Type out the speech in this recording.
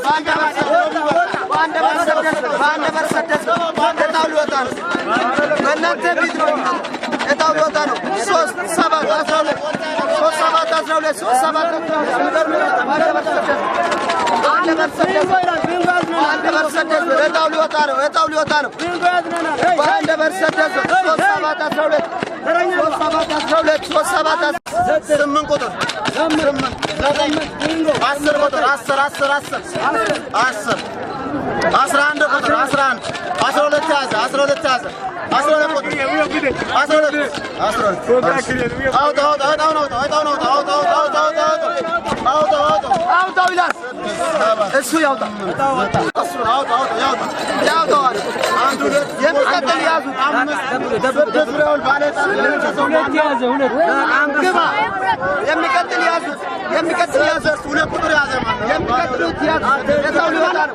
በአንድ በር 6፣ በአንድ በር 6 እጣው ሊወጣ ነው። በእናንተ ፊት ነው እጣው ሊወጣ ነው። 3 7 12፣ 3 7 12፣ 3 7 12። በአንድ በር 6፣ በአንድ በር 6 እጣው ሊወጣ ነው። እጣው ሊወጣ ነው። በአንድ በር 6፣ 3 7 12፣ 3 7 12፣ 3 7። 8 ቁጥር፣ 8፣ 9፣ 10 ቁጥር፣ 10፣ 10፣ 10፣ 10፣ 11 ቁጥር፣ 11፣ 12 ያዘ፣ 12 ያዘ፣ 12 ቁጥር፣ 12፣ 12። አውጣ፣ አውጣ፣ እጣውን አውጣ፣ እጣውን አውጣ፣ አውጣ፣ አውጣ፣ አውጣ፣ አውጣ፣ አውጣ፣ አውጣ። አውጣው ይላል እሱ፣ ያውጣ። እሱን አውጣ፣ አውጣ፣ ያውጣ። ያውጣዋል። 1፣ 2፣ የሚቀጥል ያዙ። 5፣ 6 ብሬውን ባለ ዕጣ 2 ያዘ፣ 2። ግባ። የሚቀጥል ያዙት። የሚቀጥል ያዙት። 2 ቁጥር ያዘ ማለት ነው። የሚቀጥሉት ያዙት። እጣው ሊወጣ ነው።